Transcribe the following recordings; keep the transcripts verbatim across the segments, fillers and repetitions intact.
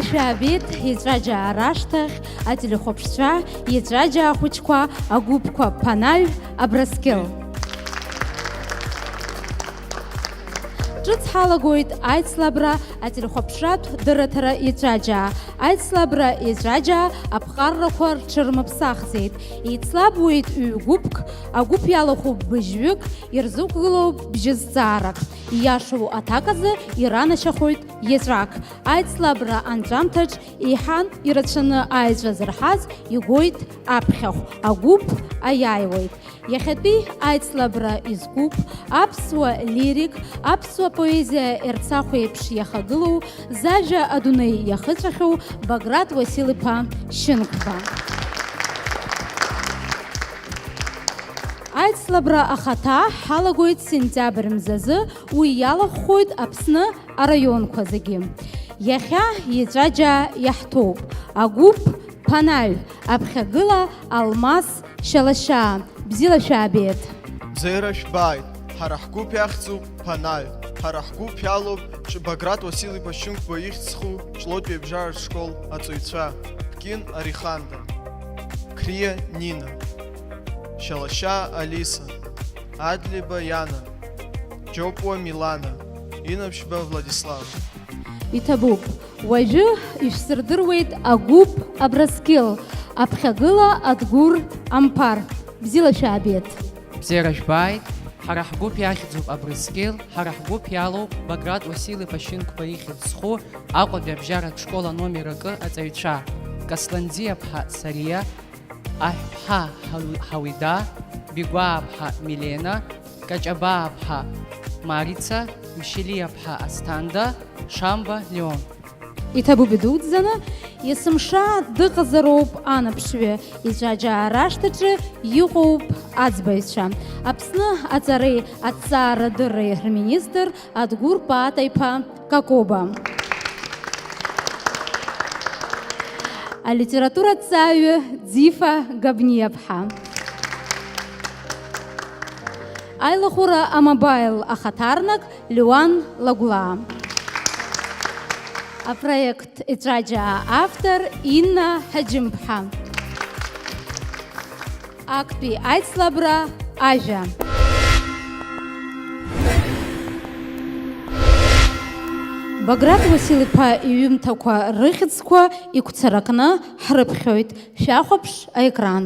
Шәаабеит, еҵәаџьаа рашҭахь ателехәаԥшцәа, еҵәаџьаа хәыҷқәа, агәыԥқәа Ԥанаҩ, Абрыскьыл. Ҿыц ҳалагоит аицлабра ателехәаԥшратә дырраҭара еҵәаџьаа. Аицлабра еҵәаџьаа аԥҟаррақәа рҽырмыԥсахӡеит. Еицлабуеит ҩ-гәыԥк, агәыԥ иалахәуп быжьҩык, ирзықәгылоуп бжьы зҵаарак. Ииашоу аҭак азы иранашьахоит еҵәак. Аицлабра анҵәамҭаҿ еиҳа ирацәаны аеҵәа зырҳаз игоит аԥхьахә, агәыԥ аиааиуеит. Иахьатәи аицлабра изкуп аԥсуа лирик, аԥсуа поезиа Ерцахә еиԥш иахагылоу, зажәа адунеи иахыҵәахьоу Баграт Уасил-иԥа Шьынқәба. Аицлабра ахаҭа ҳалагоит сентиабр мзазы, уи иалахәхоит Аԥсны араионқәа зегьы. Иахьа еҵәаџьаа иаҳҭоуп. Агәыԥ Ԥанаҩ, аԥхьагыла Алмас Шьалашьаа. Бзиала шәаабеит! Бзиара шәбааит! Ҳара ҳгәыԥ иахьӡуп Ԥанаҩ. Ҳара ҳгәыԥ иалоуп Ч-, Баграт Уасил-иԥа Шьынқәба ихьӡ зху Ҷлоутәи абжьаратә школ аҵаҩцәа, Ԥкин Ариханда, Қриа Нина, Шьалашьаа Алиса, Адлеиба Иана, Џьопуа Милана, Инаԥшьба Владислав. Иҭабуп, уажәы ишәсырдыруеит агәыԥ Абрыскьыл, аԥхьагыла Адгәыр Амԥар. Бзиала шәаабеит! Бзиара жәбааит! Ҳара ҳгәыԥ иахьӡуп Абрыскьыл, ҳара ҳгәыԥ иалоуп Баграт Уасил-иԥа Шьынқәба ихьӡ зху Аҟәатәи абжьаратә школ аномер акы аҵаҩцәа, Касланӡиаԥҳа Сариа, Аҳәԥҳа Ҳау-, Ҳауида, Бигәааԥҳа Милена, Каҷабааԥҳа Марица, Мшьелиаԥҳа Асҭанда, Шамба Леон. Иҭабуп идуӡӡаны, есымша дыҟазароуп анаԥшҩы, еҵәаџьаа рашҭаҿы иҟоуп аӡбаҩцәа. Аԥсны аҵареи аҭҵаарадырреи рминистр Адгәыр Паата-иԥа Какоба. Алитератураҭҵааҩы Ӡифа Габниаԥҳа. Аилахәыра амобаил ахаҭарнак Леуан Лагәлаа. Апроект еҵәаџьаа автор Инна Ҳаџьымԥҳа. Актәи аицлабра ажәа. Баграт Уасил-иԥа иҩымҭақәа рыхьӡқәа игәцаракны ҳрыԥхьоит. Шәахәаԥш аекран.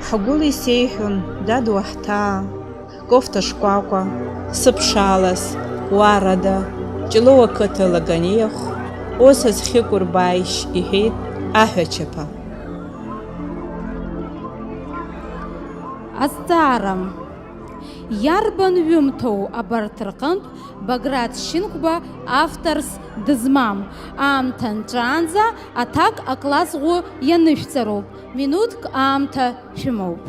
Ҳгәыла исеиҳәон, дад, уаҳҭаа. Кофҭа шкәакәа, сыԥшаалас, уарада, Ҷлоу ақыҭа Лаганиахә, ус азхьыкәырбааишь, иҳәеит аҳәачаԥа. Азҵаара. Иарбан ҩымҭоу абарҭ рҟынтә Баграт Шьынқәба авторс дызмам? Аамҭа нҵәаанӡа аҭак акласс ӷәы ианышәҵароуп. Минуҭк аамҭа шәымоуп.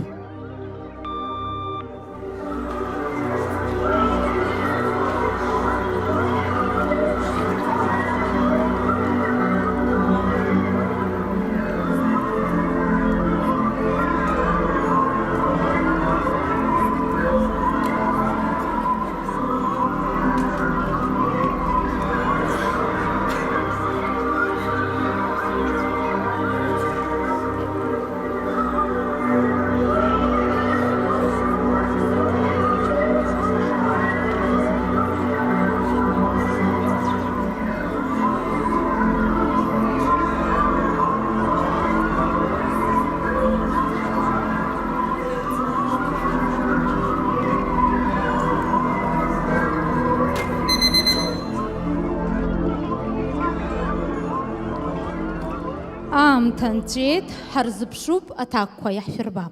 Аамҭа нҵәеит, ҳарзыԥшуп, аҭакқәа иаҳшәырба.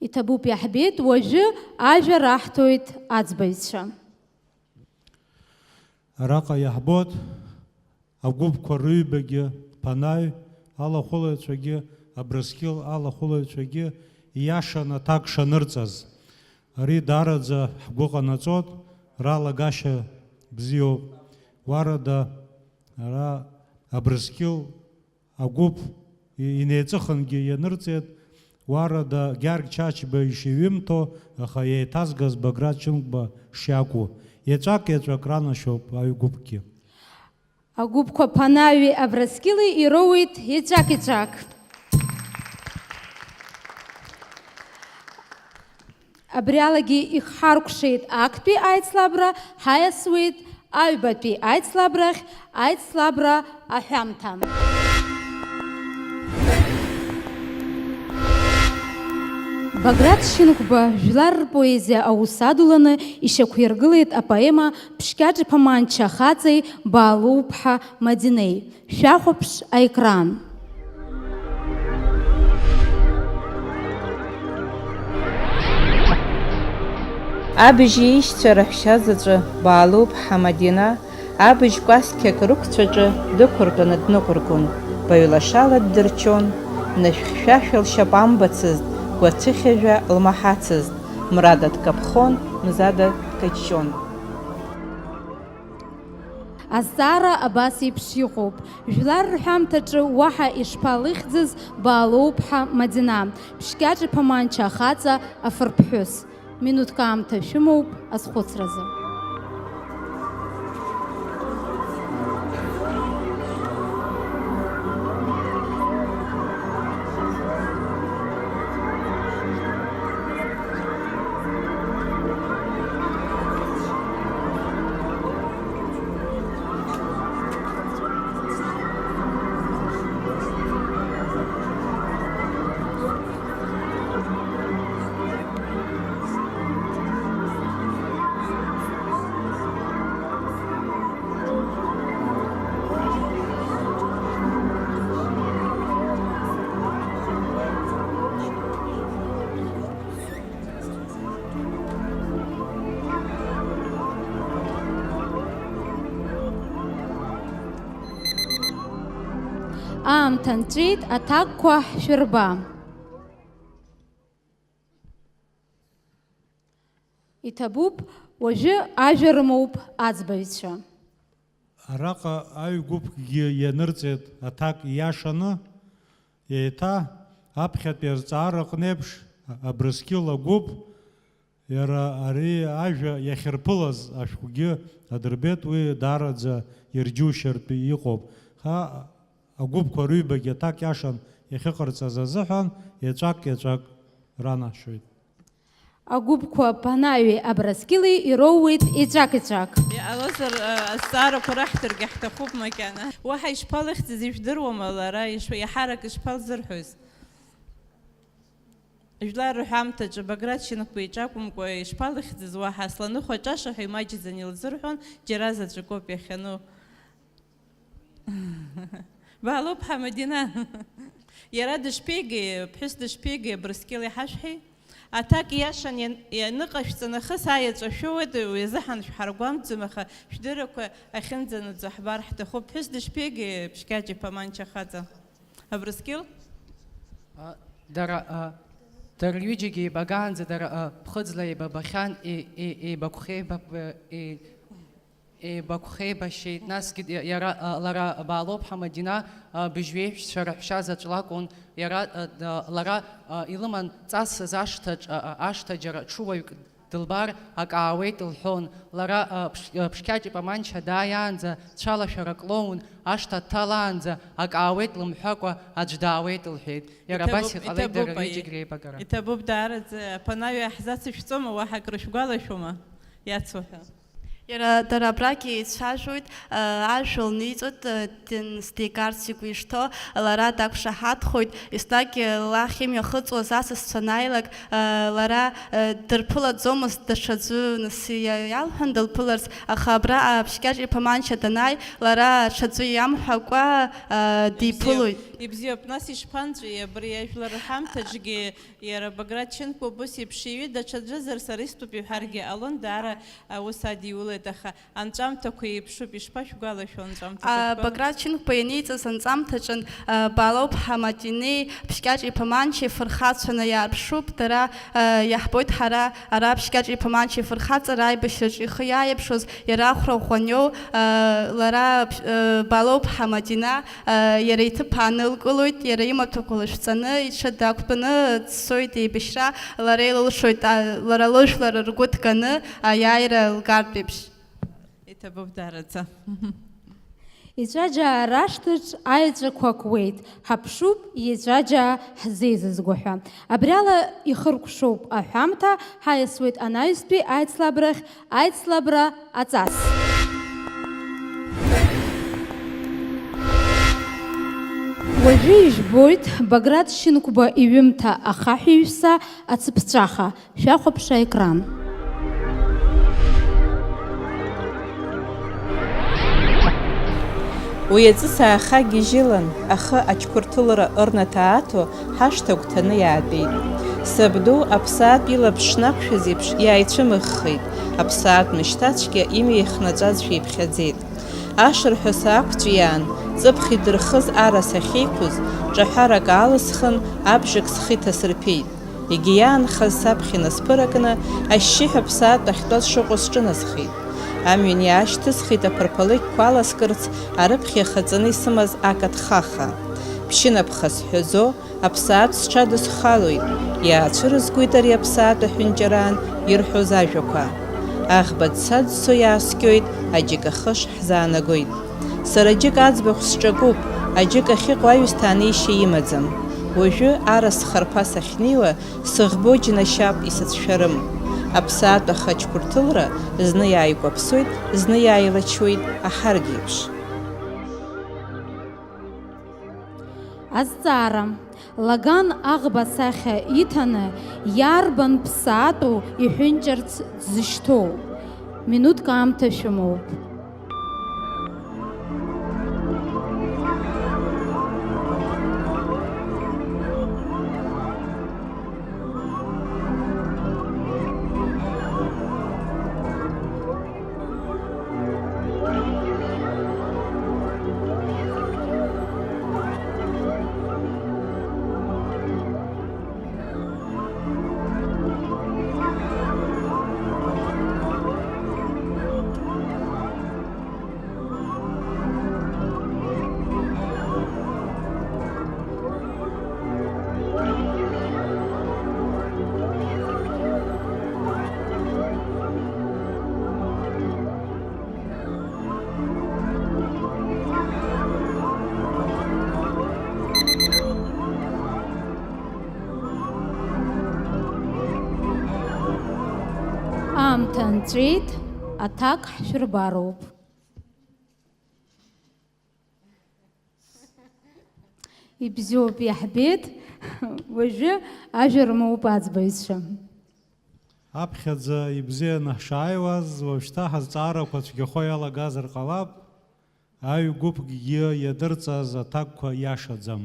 Иҭабуп, иаҳбеит, уажәы ажәа раҳҭоит аӡбаҩцәа. Араҟа иаҳбоит агәыԥқәа рыҩбагьы, Ԥанаҩ алахәылаҩцәагьы, Абрыскьыл алахәылаҩцәагьы ииашан аҭак шанырҵаз. Ари даараӡа ҳгәы ҟанаҵоит, ралагашьа бзиоуп. Уарада, ара Абрыскьыл агәыԥ и-, инеиҵыхынгьы ианырҵеит, Уарада Гьаргь Чачба ишиҩымҭо, аха еиҭазгаз Баграт Шьынқәба шиакәу, еҵәак-еҵәак ранашьоуп аҩгәыԥгьы. Агәыԥқәа Ԥанаҩи Абрыскьыли ироуеит еҵәак-еҵәак. Абри алагьы ихҳаркәшеит актәи аицлабра, ҳаиасуеит аҩбатәи аицлабрахь, аицлабра аҳәамҭа. Баграт Шьынқәба жәлар рпоезиа аус адуланы ишьақәиргылеит апоема Ԥшькьаҿ-иԥа Манча хаҵеи Баалоуԥҳа Мадинеи. Шәахәаԥш аекран. Абыжь иишьцәа раҳәшьа заҵәы Баалоуԥҳа Мадина абыжь кәасқьак рықәцәаҿы дықәыртәаны дныҟәыргон, баҩлашала ддырчон, нышә хьшәашәа лшьапы амбацызт, гәацыхьажәа лмаҳацызт, мрада дкаԥхон, мзада дкаҷҷон. Азҵаара абас еиԥш иҟоуп, жәлар рҳәамҭаҿы уаҳа ишԥалыхьӡыз Баалоуԥҳа Мадина, Ԥшькьаҿ-иԥа Манча ахаҵа афырԥҳәыс? Минуҭк аамҭа шәымоуп азхәыцразы. Аамҭа нҵәеит, аҭакқәа ҳшәырба. Иҭабуп, уажәы ажәа рымоуп аӡбаҩцәа. Араҟа аҩгәыԥкгьы ианырҵеит аҭак ииашаны, еиҭа аԥхьатәи азҵаара аҟны еиԥш, Абрыскьыл агәыԥ, иара ари ажәа иахьырԥылаз ашәҟәгьы адырбеит, уи даараӡа ирџьушьартә иҟоуп. Ҳа агәыԥқәа рыҩбагьы аҭак иашан иахьыҟарҵаз азыҳәан, еҵәак-еҵәак ранашьоит. Агәыԥқәа Панаҩи Абрыскьыли ироуеит еҵәак-еҵәак. Иҟалозар, а, азҵаарақәа раҳҭаргьы ҳҭахуп макьана. Уаҳа ишԥалыхьӡыз ижәдыруама лара, иш-, иаҳарак ишԥалзырҳәоз? Жәлар рҳәамҭаҿы Баграт Шьынқәба иҿы акәымкәа ишԥалыхьӡыз уаҳа, Асланыхәа Ҿаша ҳәа имаҷӡаны илзырҳәон, џьара заҵәык ауп иахьану. Баалоуп Ҳамадина. Иара дышԥеигеи, ԥҳәыс дышԥеигеи, Абрыскьыл иҳашәҳәеи? Аҭак ииашан иан-, ианыҟашәҵа нахыс аеҵәа шәоуеит, уи азыҳәан шәҳаргәамҵӡом, аха шәдыррақәа ахьынӡанаӡо ҳбар ҳҭахуп. Ԥҳәыс дышԥеигеи, Ԥшькьаҿ-иԥа Манча хаҵа? Абрыскьыл? А, дара, а, дара рҩыџьагьы еибагаанӡа дара, а, ԥхыӡла еибабахьан, е-, е-, еибагәхеибаб-, е-, еибагәхеибашьеит, насгьы иа-, иара, а, лара Баалоуп Ҳамадина, а, быжьҩеишьцәа раҳәшьа заҵә лакәын, иара, а, да-, лара, а, илыман дҵасыз ашҭаҿ, а, а, ашҭа џьара ҽуаҩк дылбар, акы аауеит лҳәон. Лара, а, Ԥш-, а, Ԥшькьаҿ-иԥа Манча дааиаанӡа цәалашәарак лоун, ашҭа дҭалаанӡа акы аауеит лымҳәакәа аӡә даауеит лҳәеит. Иара абас иҟалеит, дара рҩыџьегь реибагара. Иҭабуп даараӡа, Панаҩи ҳзацышәҵома, уаҳа акрышәгәалашәома иацуҳәа? Иара дара абрагьы еицәажәоит, а, ажәа лниҵоит, а, дын-, сдигарц игәы ишҭоу, лара дақәшаҳаҭхоит, еснагь лахь имҩахыҵуаз асасцәа анааилак, а, лара, а, дырԥылаӡомызт, даҽаӡәы нас иа-, иалҳәан дылԥыларц, аха абра, а, Ԥшькьаҿ-иԥа Манча данааи, лара аҽаӡәы иамҳәакәа, а, диԥылоит. Ибзиоуп, ибзиоуп, нас ишԥанҵәеи абри ажәлар рҳәамҭаҿгьы, иара Баграт Шьынқәба убыс еиԥш иҩит, даҽаӡәызар сара истәуп иҳәаргьы ҟалон, даара аус адиулеит. Аха анҵәамҭақәа еиԥшуп, ишԥашәгәалашәо анҵәамҭақәа? А, Баграт Чынқәба ианиҵаз анҵамҭаҿын, а, Баалоуԥҳа Мадинеи Ԥшькьаҿ-иԥа Манчеи фырхацәаны иаарԥшуп. Дара, а, иаҳбоит ҳара ара Ԥшькьаҿ-иԥа Манчеи фырхаҵара аибашьраҿы ихы иааирԥшуаз, иара Ахәра Ӷәаниоу, а, лара, а, Баалоуԥҳа Мадина, а, иара иҭыԥ аанылкылоит, иара имаҭәақәа лышәҵаны, иҽы дақәтәаны дцоит еибашьра, лара илылшоит, а, лара лыжәлар ргәы ҭганы аиааира лгартә еиԥш. Иҭабуп даараӡа. Еҵәаџьаа рашҭаҿ аеҵәақәа куеит, ҳаԥшуп, еҵәаџьаа ҳзеизызго ҳәа. Абриала ихыркәшоуп аҳәамҭа, ҳаиасуеит анаҩстәи аицлабрахь, аицлабра аҵас. Уажәы ижәбоит Баграт Шьынқәба иҩымҭа Ахаҳәаҩса ацыԥҵәаха. Шәахәаԥш аекран. Уи аҵыс аахагьежьылан, ахы ачқәырҭылра ырнаҭа-ааҭо ҳашҭа агәҭаны иаатәеит. Сабду аԥсаатә илаԥш шнақәшәаз еиԥш иааицәымыӷхеит, аԥсаатә мышьҭацәгьа имҩа ихнаҵәазшәа иԥхьаӡеит. Ашырҳәа саақәҵәиаан, ҵыԥх идырхыз ара сахьеиқәыз, ҿаҳәарак аалысхын, абжак схы иҭасырԥеит. Егьи иаанхаз саԥхьа инасԥыракны, ашьшьыҳәа аԥсаатә ахьтәаз шыҟоу сҿынасхеит. Амҩан иаашьҭысхит аԥырԥалыкьқәа аласкырц арыԥхьа ихаҵаны исымаз акаҭ хаха. Ԥшьынапха сҳәазо, аԥсаатә сҽадысхалоит, иаацәырызгоит ари аԥсаатә аҳәынҷараан ирҳәоз ажәақәа. Аӷба дсаӡсо иааскьоит, аџьыка хыш ҳзаанагоит. Сара џьык аӡбахә сҿакуп, аџьык ахьыҟоу аҩсҭаа неишьа имаӡам. Уажәы ара схарԥа сахьнеиуа, сыӷбо џьнашьап исыцәшәарым. Аԥсаатә ахы ачқәырҭылра зны иааикәаԥсоит, зны иааилачуеит аҳаргеиԥш. Азҵаара. Лаган аӷба асахьа иҭаны, иарбан ԥсаатәу иҳәынҷарц дзышьҭоу? Минуҭк аамҭа шәымоуп. Аамҭа нҵәеит, аҭак ҳшәырбароуп. Ибзиоуп, иаҳбеит. Уажәы ажәа рмоуп аӡбаҩцәа. Аԥхьаӡа ибзианы ҳшааиуаз, уажәшьҭа ҳазҵаарақәа цәгьахо иалагазар ҟалап, аҩ-гәыԥкгьы иадырҵаз аҭакқәа иашаӡам.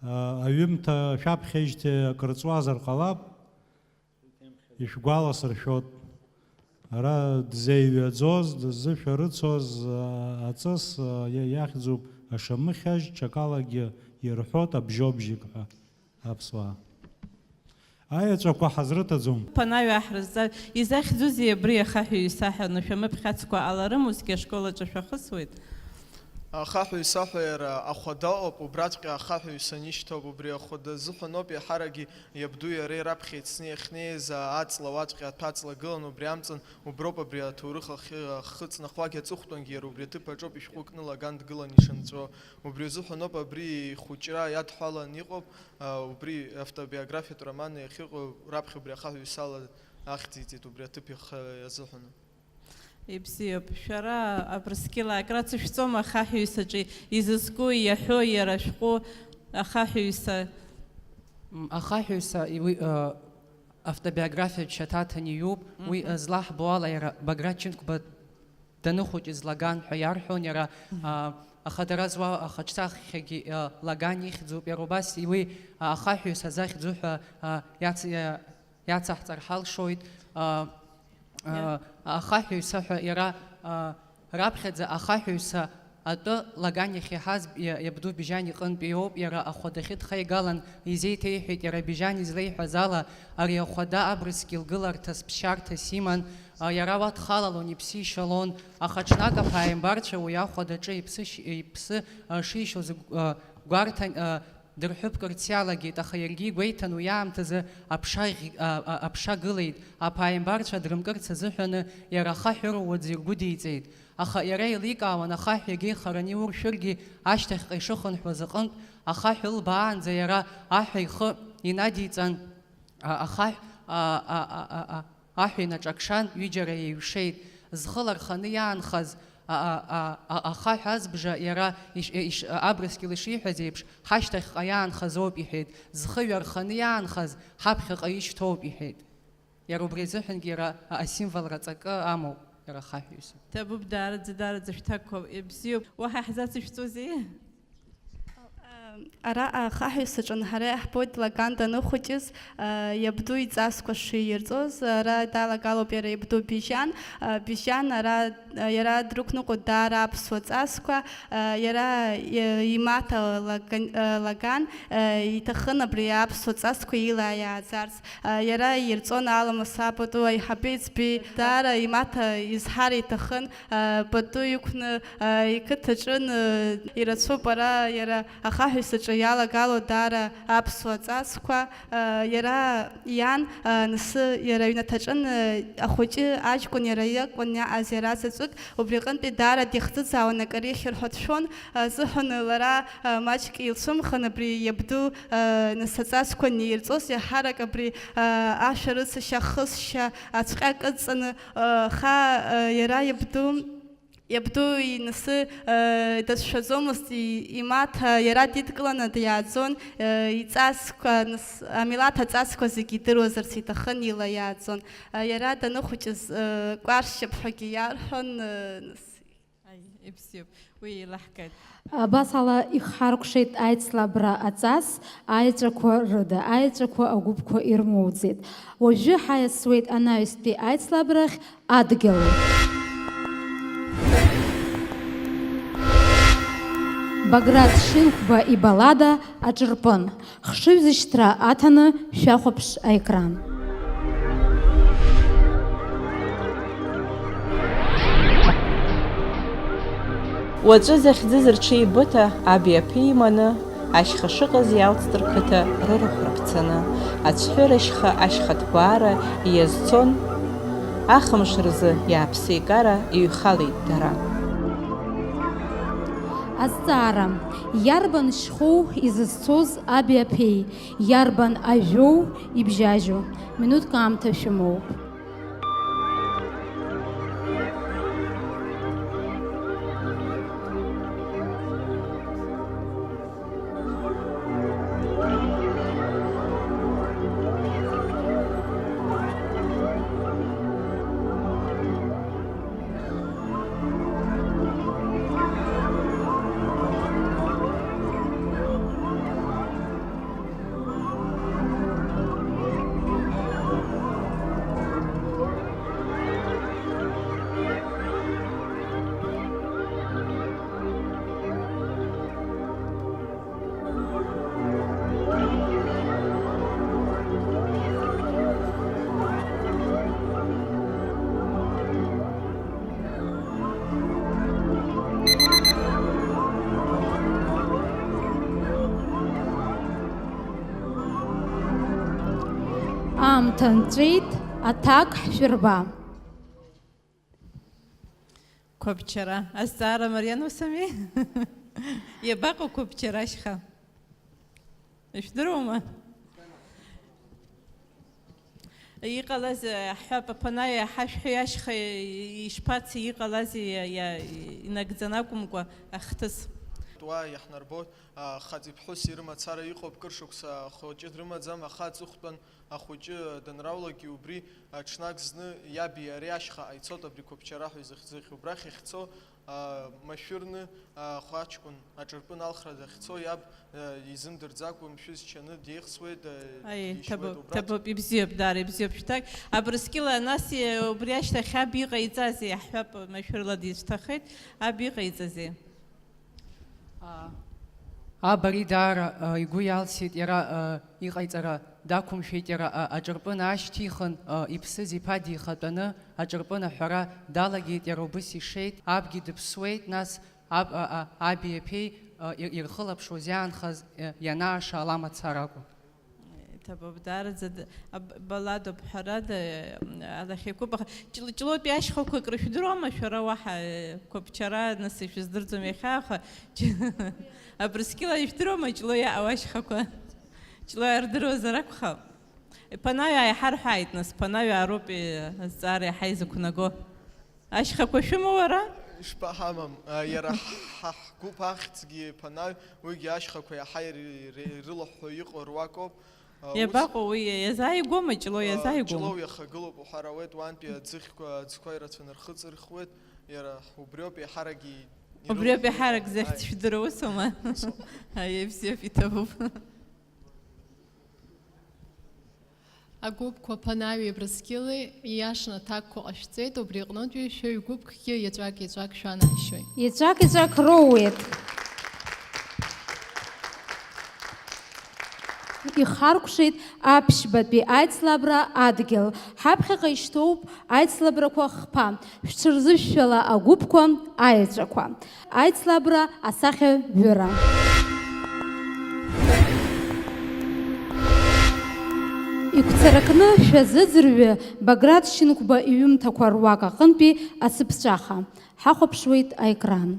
А, аҩымҭа шәаԥхьеижьҭеи акыр ҵуазар ҟалап, ишәгәаласыршәот. Ара дзеиҩаӡоз, дыззышәарыцоз, а, аҵыс, а, иа-, иахьӡуп ашамыхьажь, ҽакалагьы ирҳәот абжьобжьык ҳәа. Аԥсуаа. Аеҵәақәа ҳазрыҭаӡом. Ԥанаҩ аҳрызҵа, изахьӡузеи абри ахаҳәаҩ исаҳәа, анышәамыԥхьацқәа ҟаларым, усгьы ашкол аҿы шәахысуеит? Ахаҳәаҩ исаҳәа иара ахәада ыҟоуп, убраҵәҟьа ахаҳәаҩ санишьҭоуп, убри ахәада азыҳәаноуп иаҳаракгьы иабду иареи раԥхьа ицны иахьнеиз аҵла уаҵәҟьа аҭәаҵла гылан, убри амҵан уброуп абри аҭоурых ахьы-, ахы ҵнахуагь аҵыхәтәангьы иара убри аҭыԥ аҿоуп ишәҟәы кны Лаган дгылан ишынҵәо. Убри азыҳәаноуп абри ихәыҷра иадҳәалан иҟоуп. А, убри автобиографиатә роман иахьыҟоу раԥхьа убри ахаҳәаҩ исала ахьӡиҵеит убри аҭыԥ иахьа азыҳәан. Ибзиоуп. Шәара Абрыскьыл акрацышәҵома ахаҳәаҩсаҿы изызку, иаҳәо иара ашәҟәы ахаҳәаҩса? М, ахаҳәаҩса уи, э, автобиографиатә шьаҭаҭын иҩуп. Уи, Мгм. э, злаҳбо ала иара Баграт Чынқәба даныхәыҷыз Лаган ҳәа иарҳәон иара, Мгм. а, аха дара зуа ахаҿсахьагьы, а, Лаган ихьӡуп, иара убас уи, а, ахаҳәаҩ сазахьӡу ҳәа, а, иац-, иа-, иацаҳҵар ҳалшоит, а, Иа- а, ахаҳәаҩцәа ҳәа иара, а, раԥхьаӡа ахаҳәаҩцәа атәы Лаган иахьа иҳаз иа-, иабду Бижьан иҟынтәи иоуп, иара ахәадахьы дхаигалан изеиҭеиҳәеит, иара Бижьан излеиҳәаз ала, ари ахәада абрыскьыл гыларҭас, ԥсшьарҭас иман, а, иара уа дхалалон, иԥсы ишьалон, аха ҽнак аԥааимбарцәа уи ахәадаҿы иԥсы шь-, иԥсы, а, шишьоз, а, гәарҭан, а, дырҳәыԥкырц иалагеит, аха иаргьы игәеиҭан уи аамҭазы аԥша ӷь-, а, а, аԥша гылеит, аԥааимбарцәа дрымкырц азыҳәаны иара ахаҳә ырууаӡа иргәыдиҵеит. Аха иара еиликаауан ахаҳә иагьа ихараны иуршәыргьы ашьҭахьҟа ишыхынҳәуаз аҟынтә, ахаҳә ылбаанӡа иара аҳәа ихы инадиҵан, а, ахаҳә, а, а, а, а, а, аҳәа инаҿакшан, ҩыџьара еиҩшеит. Зхы ларханы иаанхаз, а, а, а, а, ахаҳә азбжа иара иш-, иш-, абрыскьыл ишиҳәаз еиԥш, ҳашьҭахьҟа иаанхаз ауп, иҳәеит. Зхы ҩарханы иаанхаз, ҳаԥхьаҟа ишьҭоуп, иҳәеит. Иара убри азыҳәангьы иара а-, асимволра ҵакы амоуп, иара ахаҳәаҩыс. Ҭабуп, даараӡа, даараӡа шәҭакқәа бзиоуп. Уаҳа иаҳзацышәҵозеи? Ара ахаҳәаҩыс аҿы ҳара иаҳбоит Лаган даныхәыҷыз, а, иабду иҵасқәа шиирҵоз. Ара далагалоуп иара иабду Бижьан. А, Бижьан ара, а, иара дрықәныҟәоит даара аԥсуа ҵасқәа. А, иара, и-, имаҭа Лаган, а, Лаган, а, иҭахын абри аԥсуа ҵасқәа илаиааӡарц. А, иара ирҵон аламыс апату аиҳабы иӡбеи. Даара имаҭа изҳар иҭахын, а, пату иқәны, а, иқыҭаҿын, а, ирацәоуп ара иара ахаҳәаҩыс аҿы иалагало даара аԥсуа ҵасқәа. А, иара иан, а, нас иара аҩнаҭаҿын, а, ахәыҷы аҷкәын иара иакәын иааз иара заҵәык, убри аҟынтәи даара дихӡыӡаауан акыр ихьыр ҳәа дшәон, а, азыҳәан лара, а, маҷк илцәымӷын абри иабду, а, нас аҵасқәа анирҵоз, иаҳарак абри, а, ашәарыцашьа, ахысшьа, ацәҟьа кыдҵаны, а, аха, а, иара иабду, иабду инасы, а, дацәшәаӡомызт, и-, имаҭа иара дидкыланы диааӡон, а, иҵасқәа, нас, амилаҭ аҵасқәа зегьы идыруазарц иҭахын, ила иааӡон. А, иара даныхәыҷыз, а, Кәаршьап ҳәагьы иарҳәон, а, нас. Аи, ибзиоуп, уи еилаҳкааит. Абас ала ихҳаркәшеит аицлабра аҵас, аеҵәақәа рыда, аеҵәақәа агәыԥқәа ирмоуӡеит. Уажәы ҳаиасуеит анаҩстәи аицлабрахь адгьыл. Баграт Шьынқәба ибаллада Аҿырпын. Хшыҩзышьҭра аҭаны шәахәаԥш аекран. Уаҵәы захьӡыз рҽеибыҭа аби аԥеи иманы, ашьха шыҟаз иалҵт рқыҭа рырахә рыԥцаны, ацәҳәырашьха ашьха ҭбаара иазцон, ахымш рзы иааԥса икара иҩхалеит дара. Азҵаара. Иарбан шьхоу изызцоз аби аԥеи? Иарбан ажәоу ибжьажьу? Минуҭк аамҭа шәымоуп. Аамҭа нҵәеит, аҭак ҳшәырба. Қәабчара. Азҵаара мариан ус ами? Иабаҟоу Қәабчара ашьха? Ишәдыруама? Иҟалаз, ҳҳәап, Аԥанаиа ҳашәҳәа ашьха ишԥацеи, иҟалазеи, иа-, иа-, инагӡан акәымкәа ахҭыс? Уа иаҳнарбоит, а, хаҵеи ԥҳәыси рымацара иҟоуп, кыр шықәса ахәыҷы дрымаӡам, аха аҵыхәтәан ахәыҷы данраулакгьы убри, а, ҽнак зны иаби иареи ашьхаҟа ицоит, абри Қәыԥчара ҳәа изыхьӡыхьоу. Убрахь иахьцо, а, машәырны, а, хәаҷкәын аҿырпын алхра дахьцо иаб, а, изымдырӡакәа мшәы зчаны деихсуеит, а, Аи, дишьуеит ҭабуп, убраҵәҟьа. Ҭабуп, ибзиоуп, дара ибзиоуп. Шьҭак Абрыскьыл, нас, е, убри ашьҭахь аб иҟаиҵазеи? Ҳҳәап, машәырла дицәҭахеит, аб иҟаиҵазеи? Аа. Аб ари даара, а, игәы иалсит, иара, а, иҟаиҵара дақәымшәеит, иара, а, аҿырпын аашьҭихын, а, иԥсыз иԥа дихатәаны аҿырпын аҳәара далагеит, иара убыс ишеит, абгьы дыԥсуеит, нас аб-, а, а, аби аԥеи, а, ир-, ирхылаԥшуаз иаанхаз, а, ианааша ала мацара акәын. Иҭабуп, даараӡа д-, аб-, баладоуп, ҳәарада, алахьеиқәуп, аха Ҷло-, Ҷлоутәи ашьхақәа акрышәдыруама шәара уаҳа, э, Қәыԥчара, нас, ишәыздырӡом иахьа, аха Ҷ-, Абрыскьыл ишәдыруама Ҷло иаау ашьхақәа? Ҷло иаардыруазар акәхап. Ԥанаҩ ааиҳарҳәааит, нас, Ԥанаҩ аароуп, э, азҵаара иаҳа изықәнаго. Ашьхақәа шәымоу, уара? Ишԥаҳамам? А, иара ҳа ҳгәыԥ ахьӡгьы Ԥанаҩ, уигьы ашьхақәа иаҳа ир-, ир-, ирылыҳәҳәо иҟоу руакоуп. А, ус, Иабаҟоу уи, иазааигәоума, Ҷлоу, а, иазааигәоума? Ҷлоу иаха гылоуп уҳәар ауеит, уантәи аӡыхьқәа, аӡқәа ирацәаны рхы ҵырхуеит, иара убриоуп еиҳаракгьы Убриоуп ирылыҳәҳәо иҟоу. Иаҳарак Аи. Захьӡшәдыруа усума? Усоуп. Аиеи, бзиоуп, иҭабуп. Агәыԥқәа Ԥанаҩи Абрыскьыли ииашаны аҭакқәа ҟашәҵеит, убри аҟнытәи шәаҩ гәыԥкгьы еҵәак-еҵәак шәанашьоит. Еҵәак-еҵәак роуеит. Ихаркәшеит аԥшьбатәи аицлабра адгьыл. Ҳаԥхьаҟа ишьҭоуп аицлабрақәа хԥа. Шәҽырзышәшәала агәыԥқәа, аеҵәақәа. Аицлабра асахьаҩыра. Игәцаракны шәазыӡырҩы Баграт Шьынқәба иҩымҭақәа руак аҟынтәи ацыԥҵәаха. Ҳахәаԥшуеит аекран.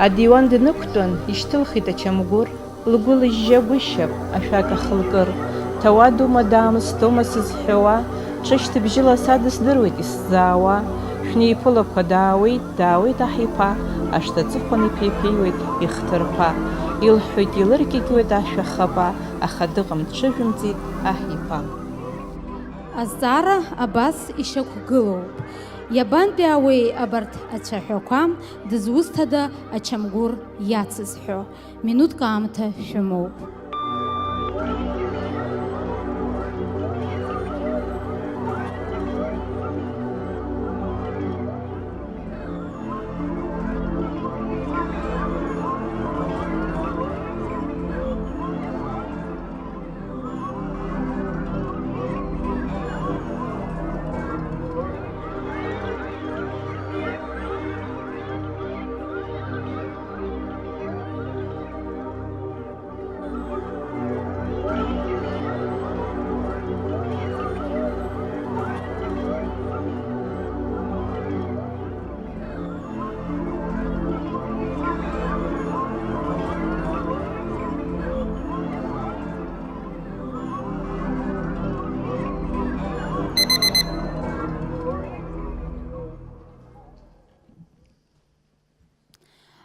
Адиуан днықәтәан, ишьҭылхит ачамгәыр. Лгәы лыжьжьа гәышьап, ашәак ахылкыр, ҭауадума, даамысҭоума сызҳәауа, ҽышьҭыбжьыла са дысдыруеит исзаауа. Шәнеиԥылақәа даауеит, даауеит аҳ иԥа, ашҭа аҵыхәан иԥеиԥеиуеит ихҭырԥа, илҳәоит, илыркьыкьуеит ашәа хапа, аха дыҟам, дҽыжәымҵит аҳ иԥа. Азҵаара абас ишьақәгылоуп. Иабантәи ауеи абарҭ ацәаҳәақәа, дызусҭада ачамгәыр иацызҳәо? Минуҭк аамҭа шәымоуп.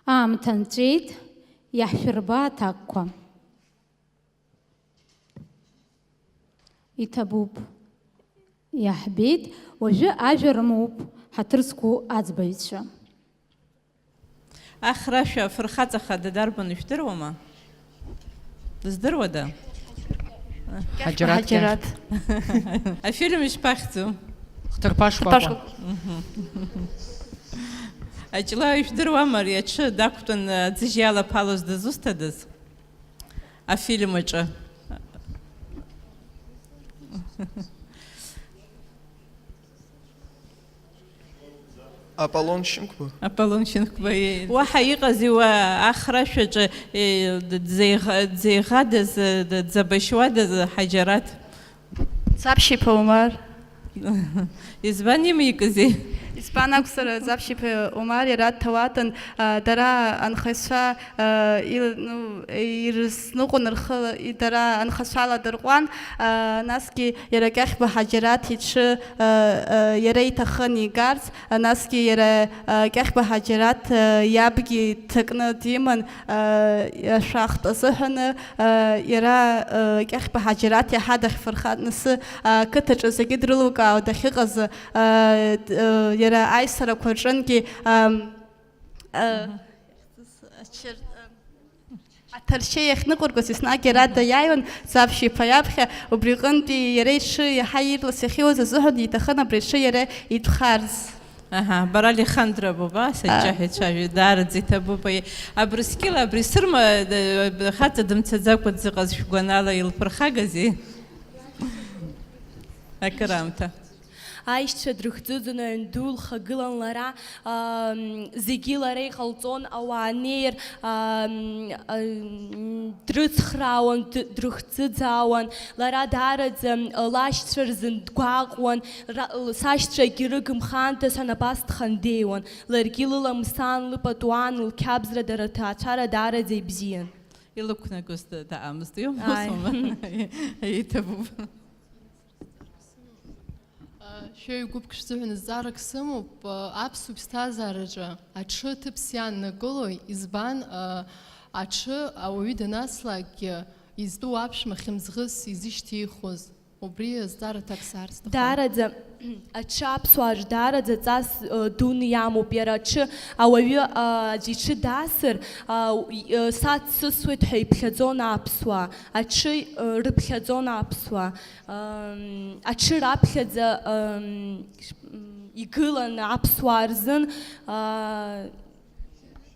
Аамҭа нҵәеит, иаҳшәырба аҭакқәа. Иҭабуп, иаҳбеит, уажәы ажәа рымоуп ҳаҭыр зқәу аӡбаҩцәа. Ахрашәа афырхаҵа хада дарбану, ижәдыруама? Дыздыруада? Ҳаџьараҭ. Ҳаџьараҭ. Афильм ишԥахьӡу? Хҭырԥа шкәакәа. Хҭырԥа шкәакәа. Мгм. Аҷлаҩ ижәдыруама ари аҽы дақәтәан аӡыжь иалаԥалоз дызусҭадаз? Афильм аҿы. Аполлон Шьынқәба? Аполлон Шьынқәба, е. Уаҳа иҟази уа ахрашәаҿы, е, д-, дзеиӷ-, дзеиӷадаз, д-, дзабашьуадаз Ҳаџьараҭ? Цаԥшьиԥа Умар. Избан имикызи? Избан акәзар, Заԥшь-иԥа Омар иара дҭауадын, а, дара анхацәа, а, ил-, ну, ирызныҟәон рхы, и-, дара анхацәала дырҟәуан, а, насгьы иара Кьахьба Ҳаџьараҭ иҽы, а, а, иара иҭахын игарц, а, насгьы иара, а, Кьахьба Ҳаџьараҭ, а, иабгьы дҭакны диман, а, ашәахтә азыҳәаны, а, иара, а, Кьахьба Ҳаџьараҭ иаҳа дахьфырхаҵ, нас, а, ақыҭаҿы зегьы дрылукаауа дахьыҟаз, а, д-, а, иара аисарақәа рҿынгьы, ам, а, Аҳа. Ачер-, а, аҭарчеи иахьныҟәыргоз еснагь иара даиааиуан, Заԥшь-иԥа иаԥхьа, убри аҟынтәи иара иҽы иаҳа ирлас иахьиуаз азыҳәан иҭахын абри аҽы иара итәхарц. Аҳа, бара Алехандра боуп, а, саҷҷаҳәа ицәажәоит, даараӡа иҭабуп, аиеи. Абрыскьыл, абри сырма, д-, хаҵа дымцаӡакәа дзыҟаз шәгәанала илԥырхагазеи? Акыраамҭа. Аишьцәа дрыхӡыӡон аҩн ду лхагылан лара, ам, зегьы лара иҟалҵон, ауаа неир, ам, ам, дрыцхраауан, д-, дрыхӡыӡаауан. Лара даараӡа, м, лашьцәа рзын дгәаҟуан, ра-, л-, сашьцәагьы рыгымхаанҭаз ҳәа абас дхандеиуан. Ларгьы лыламыс аан лыпату аан лқьабзра дара рҭаацәара даараӡа ибзиан. Илықәнагоз да-, даамызт, иумбои? Ааи. Сома? Еиҭабуп. Шәаҩ гәыԥк шәзыҳәан зҵаарак сымоуп. Аԥсуа ԥсҭазаараҿы аҽы аҭыԥ ианнакылои, избан, аҽы ауаҩы данаслакгьы изтәу аԥшәма хьымӡӷыс изышьҭихуаз? Убри азҵаара аҭак саарц сҭахын. Даараӡа, аҽы аԥсуааҿ даараӡа ҵас, ы, дуны иамоуп. Иара аҽы ауаҩы, а, аӡә иҽы дасыр, а, у-, и-, ы, са дсысуеит ҳәа иԥхьаӡон аԥсуаа. Аҽы, ы, рыԥхьаӡон аԥсуаа. Ам, аҽы раԥхьаӡа, ам, ш-, м, игылан аԥсуаа рзын, а,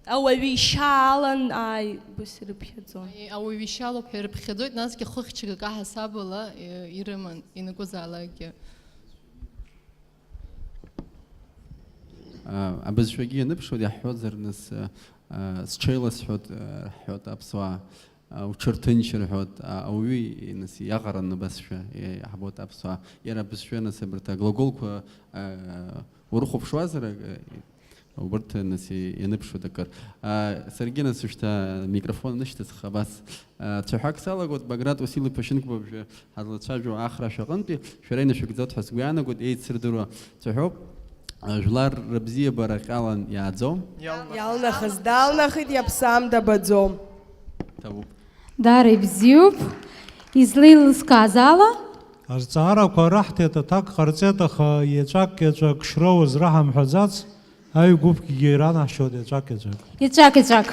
Ауаҩы ишьа алан, ааи, ус ирыԥхьаӡон. Ауаҩы ишьа алоуп ҳәа ирыԥхьаӡоит, насгьы хыхьчак акаҳасабала, э, ирыман, ианакәызаалакгьы. А, абызшәагьы ианыԥшуеит, иаҳҳәозар, нас, а, а, сҽеиласҳәоит, а, рҳәоит аԥсуаа, а, уҽырҭынч рҳәоит, а, ауаҩы, нас, иаҟараны абызшәа, е, иаҳбоит аԥсуаа. Иара абызшәа, нас, абарҭ аглаголқәа, а, урыхәаԥшуазар, а, Убарҭ, нас, и-, ианыԥшуеит акыр. А, саргьы, нас, шьҭа амикрофон нышьҭысх, абас. А, цәаҳәак салагоит, Баграт Уасил-иԥа Шьынқәба абжа ҳазлацәажәо ахра ашәаҟынтәи, шәара инашәыгӡоит ҳәа сгәы иаанагоит, еицырдыруа цәаҳәоуп. А, жәлар рыбзиабара ҟьалан иааӡом. Иалнахыз далнахит, иаԥсам дабаӡом. Ҭабуп. Даара ибзиоуп. Излеилыскааз ала? Азҵаарақәа раҳҭеит, аҭак ҟарҵеит, аха еҵәак-еҵәак шроуаз раҳамҳәаӡац. Аҩ гәыԥкгьы иранаҳшьоит еҵәак-еҵәак. Еҵәак-еҵәак.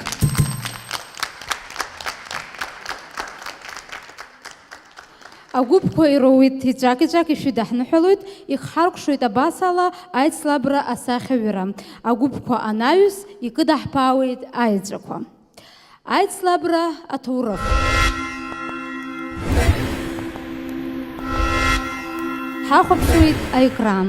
Агәыԥқәа ироуит еҵәак-еҵәак, ишәыдаҳныҳәалоит, ихҳаркәшоит абас ала аицлабра асахьаҩыра. Агәыԥқәа анаҩс, икыдаҳԥаауеит аеҵәақәа. Аицлабра аҭоурых. Ҳахәаԥшуеит аекран.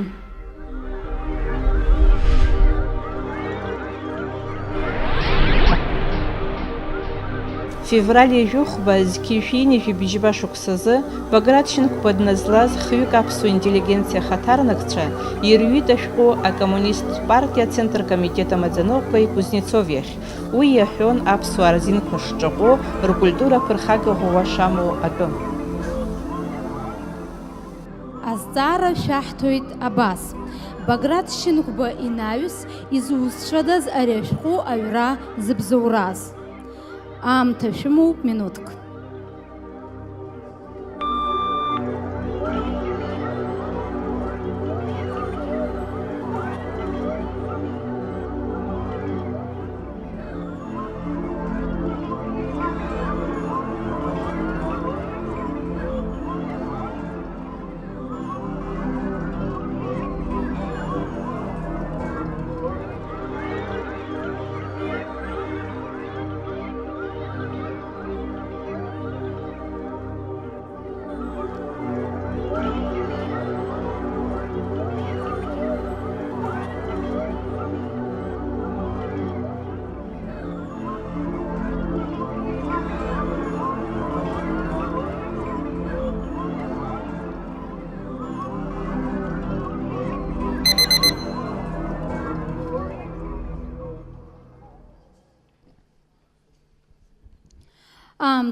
Февраль ҩажәи хәба зқьи жәшәи ҩынҩажәи бжьба шықәсазы Баграт Шьынқәба дназлаз хҩык аԥсуа интеллигенциа ахаҭарнакцәа ирҩит ашәҟәы акоммунисттә партиа Ацентр комитет амаӡаныҟәгаҩ Кузнецов иахь. Уи иаҳәон аԥсуаа рзинқәа шҿаҟәоу, ркультура ԥырхага ӷәӷәа шамоу атәы. Азҵаара шәаҳҭоит абас. Баграт Шьынқәба инаҩс изусҭцәадаз ари ашәҟәы аҩра зыбзоураз? Аамҭа шәымоуп минуҭк.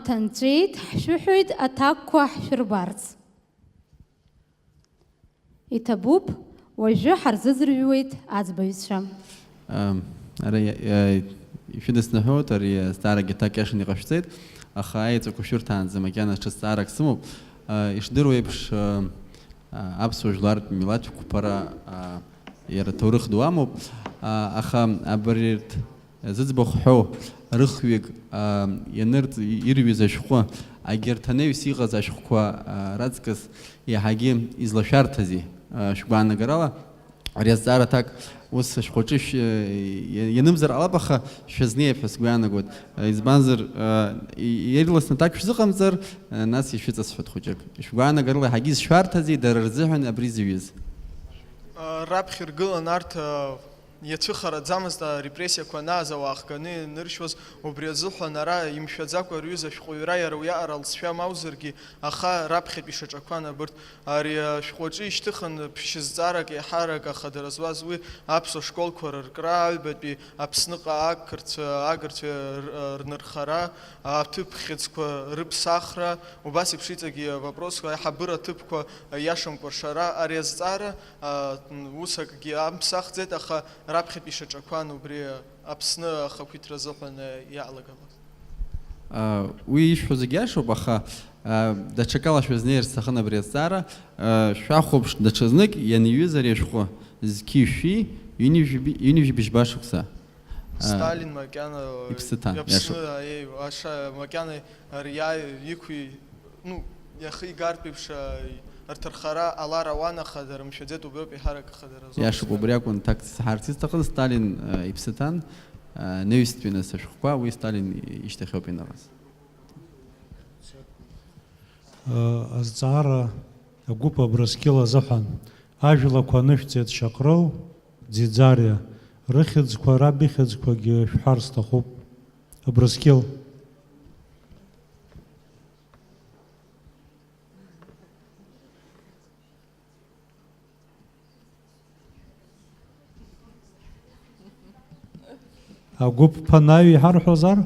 Ҳҭанҵәеит, ҳшәыҳәоит аҭакқәа ҳшәырбарц. Иҭабуп, уажәы ҳарзыӡырҩуеит аӡбаҩцәа. Ам, ара, э, ишәыдысныҳәоит, ари азҵаарагьы аҭак иашаны иҟашәҵеит, аха аеҵәақәа шәырҭаанӡа макьана ҽа зҵаарак сымоуп. Э, ишдыру еиԥш, э, а, аԥсуа жәлартә милаҭ қәԥара, а, иара ҭоурых ду амоуп, а, аха абарҭ зыӡбахә ҳәоу рыхҩык, а, ианырҵ-, ирҩыз ашәҟәы, агьырҭ анаҩс иҟаз ашәҟәқәа, а, раҵкыс иаҳагьы излашәарҭази, а, шәгәаанагарала, ари азҵаара аҭак ус ашәҟәаҿы шә-, иа-, ианымзар ҟалап, аха шәазнеип ҳәа сгәы иаанагоит. Избанзар, а, и-, ирласны аҭак шәзыҟамҵар, а, нас ишәыҵасҳәоит хәыҷык. Шәгәаанагарала иаҳагьы изшәарҭази, дара рзыҳәан абри зыҩыз? А, раԥхьа иргылан арҭ, а, Иацәыхараӡамызт арепрессиақәа анааз ауаа хганы ианыршьуаз, убри азыҳәан ара имшәаӡакәа рҩыза ашәҟәыҩҩра иара уиаҟара алҵшәа мауазаргьы, аха раԥхьатәи шьаҿақәан абырҭ. Ари ашәҟәаҿы ишьҭыхын ԥшьызҵаарак еиҳарак ахадара зуаз уи аԥсуа школқәа рыркра, аҩбатәи Аԥсныҟа ақырҭцәа, агырцәа р-, рнырхара, аҭыԥ хьыӡқәа рыԥсахра, убас еиԥш иҵегьы авопросқәа, аиҳабыра аҭыԥқәа иашамкәа ршара, ари азҵаара А, ус акгьы амԥсахӡеит, аха раԥхьатәи шьаҿақәан убри Аԥсны ахақәиҭра азыҳәан иалагалаз. А, уи ишәҳәо зегь иашоуп, аха, а, даҽакала шәазнеир сҭахын абри азҵаара. А, шәахәаԥш даҽазнык, ианиҩыз ари ашәҟәы, зқьи шәи, ҩынҩажәи-, ҩынҩажәибжьба шықәса. А, Сталин макьана иԥсы ҭан, иаԥсны, иашоуп. Аиеи, аша макьана ари иа-, иқәи-, ну, иахигартә еиԥш, а, рҭырхара ҟалар ауан, аха дара мшәаӡеит, убриоуп еиҳарак ахадара азоуп. Иашоуп, убри акәын ҭак сҳәарц исҭахыз, Сталин, а, иԥсы ҭан, а, наҩстәи нас ашәҟәқәа, уи Сталин ишьҭахьоуп ианылаз. Азҵаара агәыԥ Абрыскьыл азыҳәан. Ажәлақәа анышәҵеит Шьаҟрыл, Ӡиӡариа, рыхьӡқәа, раб ихьӡқәагьы шәҳәар сҭахуп. Абрыскьыл. Агәыԥ ԥанаҩ иҳарҳәозар?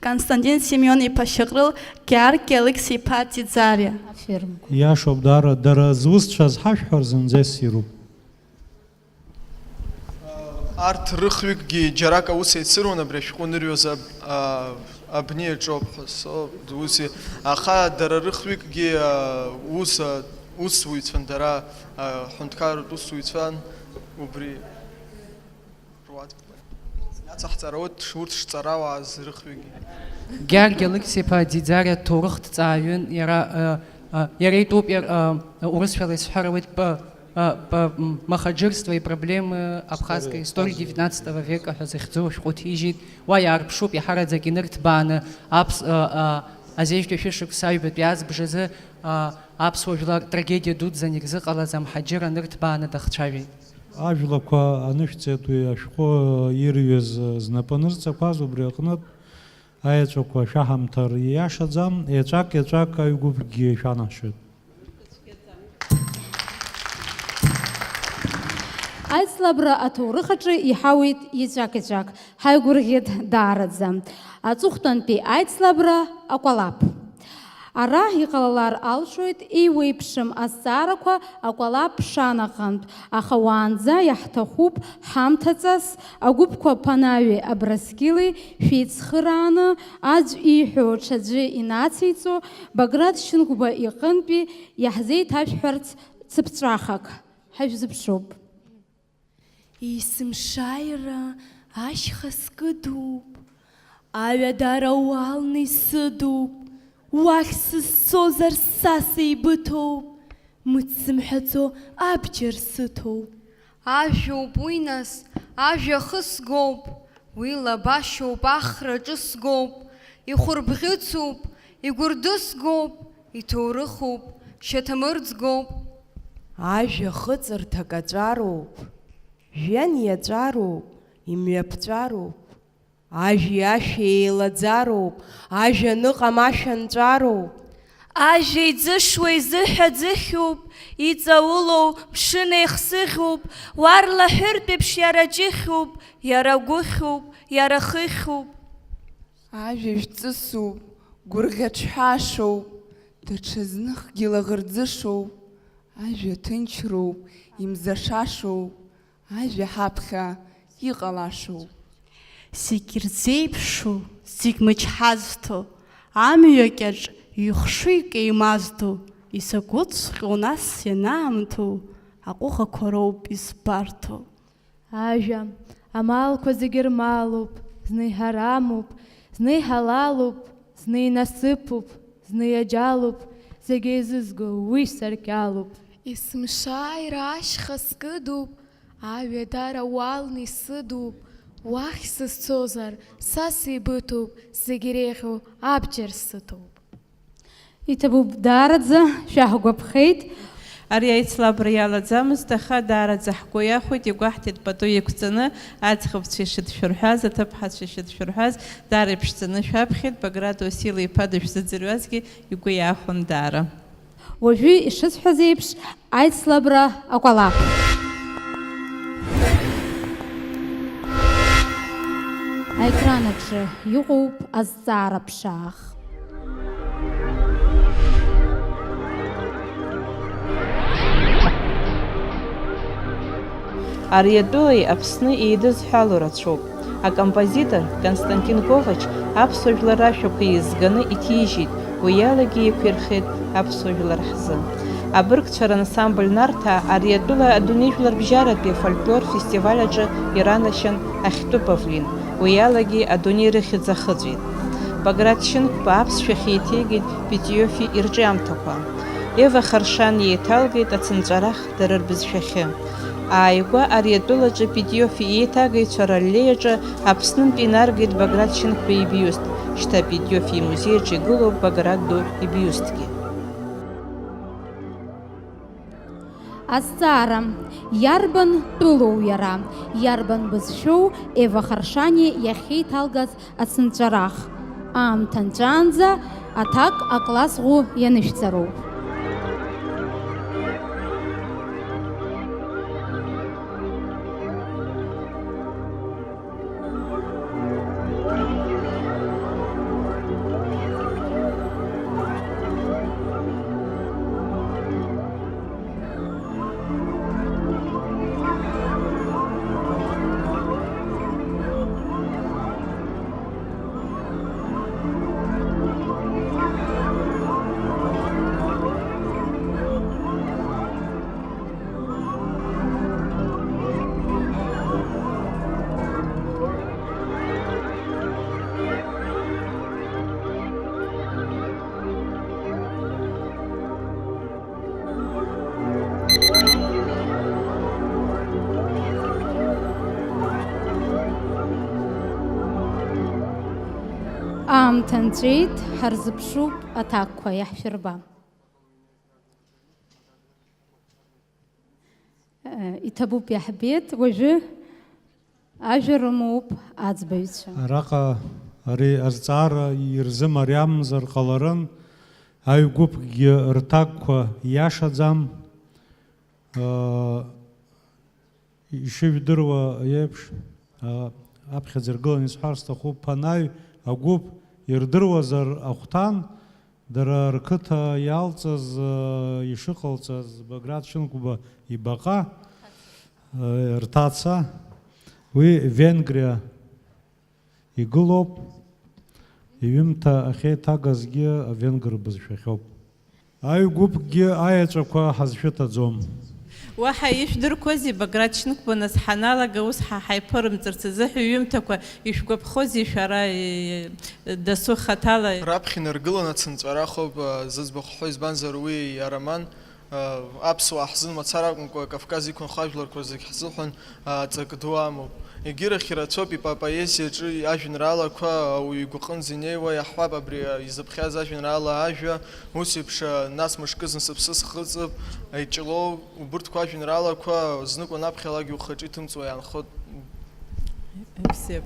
Константин Семион-иԥа Шьаҟрыл, Георги Алықьса-иԥа Ӡиӡариа. Афермқәа. Иашоуп, дара, дара зусҭцәаз ҳашәҳәар зынӡа иссируп. Арҭ рыхҩыкгьы џьарак аус еицыруан абри ашәҟәы нырҩуаз аб-, а, абни аҿоуп ҳәа, со, ус и-, аха дара рыхҩыкгьы, а, ус, а, усзуҩцәан, дара, а, ҳәынҭқарратә усзуҩцәан, убри руаӡәк. Иацаҳҵарауеит ш-, урҭ шҵарауааз рыхҩыкгьы. Георги Алықьса-иԥа Ӡиӡариа ҭоурыхҭҵааҩын, иара, а, а, иара итәуп, иар-, а, урысшәала исҳәар ауеит, п-, а, п-, м, махаџьырство и проблемы абхазской истории девятнадцатого века ҳәа захьӡу ашәҟәы ҭижьит. Уа иаарԥшуп иаҳараӡак инырҭбааны аԥс-, а, а, азежәтәи ашәышықәса аҩбатәи азбжазы, а, аԥсуа жәлар трагедиа дуӡӡан ирзыҟалаз амҳаџьыр анырҭбааны дахцәажәеит. Ажәлақәа анышәҵеит уи ашәҟәы ирҩыз знапы анырҵақәаз, убри аҟнытә аеҵәақәа шәаҳамҭар ииашаӡам, еҵәак-еҵәак аҩгәыԥгьы шәанашьоит. Аицлабра аҭоурых аҿы иҳауеит еҵәак-еҵәак, ҳаигәырӷьеит даараӡа. Аҵыхәтәантәи аицлабра акәалаԥ. Ара иҟалалар алшоит еиуеиԥшым азҵаарақәа акәалаԥ шанаҟантә, аха уаанӡа иаҳҭахуп ҳамҭаҵас агәыԥқәа Ԥанаҩи Абрыскьыли шәеицхырааны, аӡә ииҳәо ҽаӡәы инациҵо, Баграт Шьынқәба иҟынтәи иаҳзеиҭашәҳәарц цыԥҵәахак. Ҳажәзыԥшуп. Есымшааира ашьха скыдуп, аҩадара уалны исыдуп, уахь сызцозар са сеибыҭоуп, мыц сымҳәаӡо абџьар сыҭоуп. Ажәоуп уи нас, ажәа хысгоуп, уи лабашьоуп, ахра ҿысгоуп, ихәырбӷьыцуп, игәырдысгоуп, иҭоурыхуп, шьаҭамырӡгоуп. Ажәа хыҵырҭак аҵәароуп, жәҩан иаҵәароуп, имҩаԥҵәароуп. Ажәеи ашәеи еилаӡароуп, ажәа аныҟам ашәа нҵәароуп. Ажәа иӡышуа изыҳәа ӡыхьуп, иҵаулоу мшын еихсыӷьуп, уа рлаҳәыртә еиԥш иара ҷыхьуп, иара гәыхьуп, иара хыхьуп. Ажәа жәҵысуп, гәырӷьаҿҳәашоуп, даҽазныхгьы лаӷырӡышоуп, ажәа ҭынчроуп, имзашашоуп, ажәа ҳаԥхьа иҟалашоуп. Зегь рзеиԥшу, зегь мычҳазҭо, амҩа кьаҿ ҩхшыҩк еимаздо, исагәыҵәҟьоу нас ианаамҭоу, аҟәыӷақәа роуп избарҭоу. Ажәа, амалқәа зегьы рмалуп, зны иҳарамуп, зны иҳалалуп, зны инасыԥуп, зны иаџьалуп, зегь еизызго уи саркьалуп. Есымша аира ашьха скыдуп, аҩадара уалны исыдуп, уахь сызцозар, са сеибыҭоуп, зегь иреиӷьу абџьар сыҭоуп. Иҭабуп, даараӡа шәаҳгәаԥхеит. Ари аицлабра иалаӡамызт, аха даараӡа ҳгәы иахәеит, игәаҳҭеит пату еиқәҵаны, аӡӷабцәа ишыдшәырҳәаз, аҭыԥҳацәа ишыдшәырҳәаз, даара иԥшӡаны шәаԥхьеит, Баграт Уасил-иԥа дышәзыӡырҩуазгьы игәы иахәон даара. Уажәы ишысҳәаз еиԥш, аицлабра акәалаԥ. Аекран аҿы иҟоуп азҵаара ԥшаах. Ари атәылеи Аԥсны еидызҳәало рацәоуп. Акомпозитор Константин Ковач аԥсуа жәлар рашәақәа еизганы иҭижьит, уи алагьы иқәирхеит аԥсуа жәлар ҳзы. Абыргцәа рансамбль Нарҭаа ари атәыла адунеи жәларбжьаратәи афольклор фестиваль аҿы иранашьан ахьтәы павлин, уи алагьы адунеи рыхьӡ ахыҵәеит. Баграт Шьынқәба аԥсшәахь еиҭеигеит Петиофи ирҿиамҭақәа. Ева Харшани еиҭалгеит ацынҵәарах дара рбызшәахьы. Ааигәа ари атәылаҿы Петиофи еиҭагаҩцәа раллеиаҿы Аԥснынтәи инаргеит Баграт Шьынқәба ибиуст, шьҭа Петиофи имузеи аҿы игылоуп Баграт ду ибиустгьы. Азҵаара, иарбан тәылоу иара, иарбан бызшәоу Ева Харшани иахьеиҭалгаз ацынҵәарах, аамҭа нҵәаанӡа аҭак акласс ӷәы ианышәҵароуп. Аамҭа нҵәеит, ҳарзыԥшуп аҭакқәа, иаҳшәырба. Иҭабуп, иаҳбеит, уажәы ажәа рымоуп аӡбаҩцәа. Араҟа ари азҵаара ирзымариамзар ҟаларын, аҩ-гәыԥкгьы рҭакқәа иашаӡам. Ишыжәдыруа еиԥш, аԥхьаӡа иргыланы исҳәар сҭахуп, ԥанаҩ агәыԥ ирдыруазар ахәҭан, дара рқыҭа иалҵыз, ишыҟалҵаз Баграт Шьынқәба ибаҟа, рҭаца, уи Венгриа игылоуп, иҩымҭа ахьеиҭагазгьы авенгр бызшәахьоуп. Аҩ-гәыԥкгьы аеҵәақәа ҳазшәыҭаӡом. Уаҳа ишәдырқәозеи, Баграт Шьынқәба, нас ҳаналага ус ҳа ҳаиԥырымҵырц азыҳәа иҩымҭақәа ишәгәаԥхозеи шәара, дасу хаҭала? Раԥхьа инаргылон ацынҵәарахоуп, зыӡбахә ҳәа, избанзар, уи ароман, аԥсуаа ҳзын мацара акәымкәа, Кавказ иқәынхо ажәларқәа зегь ҳзыҳәан ҵак ду амоуп. Егьирахь ирацәоуп ипоезиаҿы ажәеинраалақәа ауаҩы игәаҟынӡа инеиуа, иаҳҳәап, абри изыԥхьаз ажәеинраала Ажәа, ус еиԥш, Нас мышкызны сыԥсы схыҵып, Иҷлоу, убырҭқәа ажәеинраалақәа знык уанаԥхьалак иухаҿы иҭымҵуа иаанхоит. Бзиа.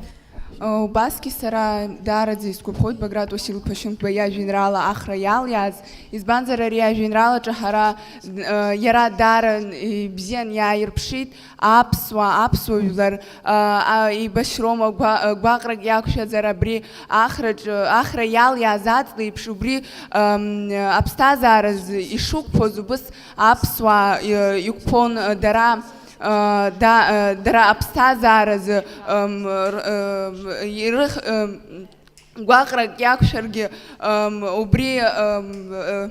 Убасгьы сара даараӡа исгәаԥхоит Баграт Уасил-иԥа Шьынқәба иажәеинраала Ахра иалиааз, избанзар ари ажәеинраалаҿы ҳара, э, иара даара ибзиан иааирԥшит аԥсуаа, аԥсуа жәлар, э, а, еибашьроума гәа-, э, гәаҟрак иақәшәазар абри Ахраҿы, Ахра иалиааз аҵлеиԥш убри, м, аԥсҭазааразы ишықәԥоз убыс аԥсуаа, э, иқәԥон, э, дара, э, да-, э, дара аԥсҭазааразы, м, р-, э, ирых-, э, гәаҟрак иақәшәаргьы, м, убри, м, э,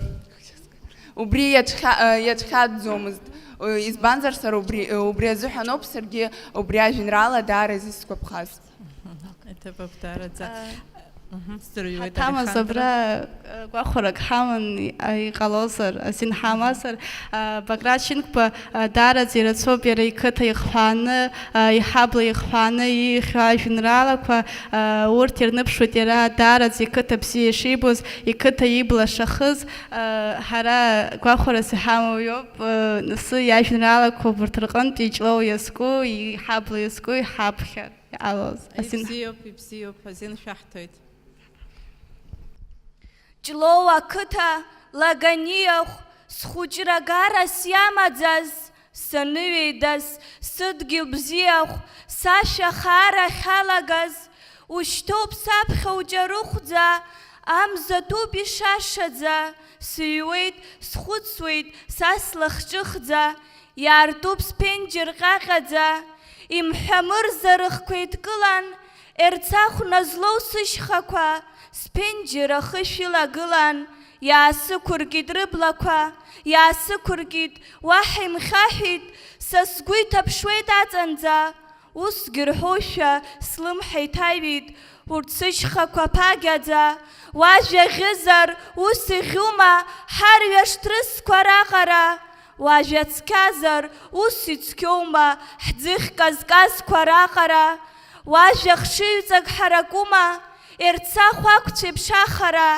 убри иацәхьа-, э, иацәхьаҵӡомызт. Э, избанзар, сара убри, э, убри азыҳәаноуп саргьы убри ажәеинраала даараӡа исгәаԥхаз. Иҭабуп, даараӡа. А, Мгм, сдырҩуеит, ҳаҭамыз Алехандро. Абра, э, гәахәарак ҳаман, и-, а, иҟалозар, азин ҳамазар, а, Баграт Шьынқәба, а, даараӡа ирацәоуп иара иқыҭа ихҳәааны, а, иҳабла ихҳәааны ииҳәо ажәеинраалақәа, а, урҭ ирныԥшуеит иара даараӡа иқыҭа бзиа ишибоз, иқыҭа ибла шахыз, а, ҳара гәахәарас иҳамоу иоуп, а, нас иажәеинраалақәа убарҭ рҟынтә иҷлоу иазку, иҳабла иазку, иҳаԥхьа. Иҟалоз, азин. Ибзиоуп, ибзиоуп, азин шәаҳҭоит. Ҷлоу ақыҭа Лаганиахә, схәыҷра гарас иамаӡаз, саныҩеидас, сыдгьыл бзиахә, сашәа хаара ахьалагаз, ушьҭоуп саԥхьа уҷарыхәӡа, амза ҭоуп ишашаӡа, сыҩуеит, схәыцуеит, са слахҿыхӡа, иаартуп сԥенџьыр ҟьаҟьаӡа, имҳәа мырза рыхқәа еидкылан, Ерцахә назлоу сышьхақәа, сԥенџьыр ахышә илагылан, иаасықәыркит рыблақәа, иаасықәыркит, уаҳа имхьаҳәит, са сгәы иҭаԥшуеит аҵанӡа, усгьы рҳәошәа слымҳа иҭаҩит, урҭ сышьхақәа ԥагьаӡа, уажәа ӷьызар, ус иӷьума, ҳарҩаш ҭрысқәа раҟара? Уажәа цқьазар, ус ицқьоума, ҳӡыхь казказқәа раҟара? Уажәа хшыҩҵак ҳаракума, Ерцахә ақәцәеиԥш ахара?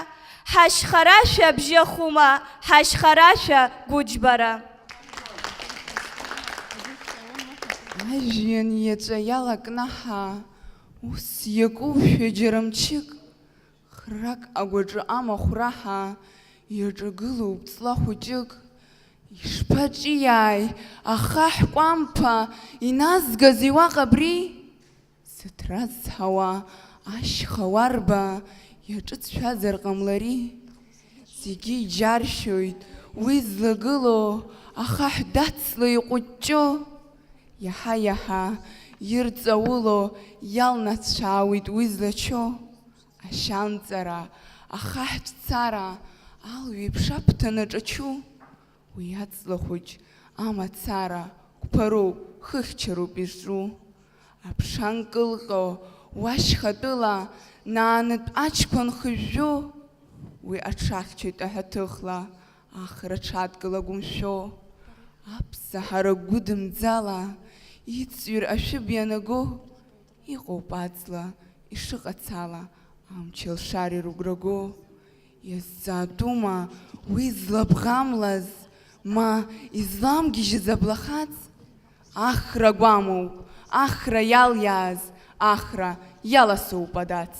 Ҳашьхарашәа абжьы ахума, ҳашьхарашәа гәыџьбара? Ажәҩан иаҵәа иалакнаҳа, ус иакушәа џьара мчык, храк агәаҿы амахә раҳа иаҿагылоуп ҵла хәыҷык. Ишԥаҿиааи ахаҳә кәамԥа, иназгазеи уаҟа абри? Сыҭра зҳауа ашьха уарба иаҿыҵшәазар ҟамлари? Зегьы иџьаршьоит уи злагылоу ахаҳә дацла иҟәыҷҷо. Иаҳа-иаҳа ирҵауло иалнацәаауеит уи злачо. Ашьанҵара, ахаҳәтә цара, алҩеиԥш аԥҭа наҿачу, уи аҵла хәыҷ амацара қәԥароуп, хыхьчароуп изҿу. Аԥша нкылҟьо уашьхатәыла, наанытә аҷқәа нхыжәжәо, уи аҽахьчоит аҳәаҭыхла, ахра аҽадкыла гәымшәо. Аԥсаҳара гәыдымӡала, иҵҩыр ашәыб ианаго, иҟоуп аҵла ишыҟац ала, амч алшар ирыгәра го. Иазҵаатәума уи злабӷамлаз, ма изламгьежьыз аблахаҵ? Ахра гәамоуп, ахра иалиааз, ахра иаласоуп адац.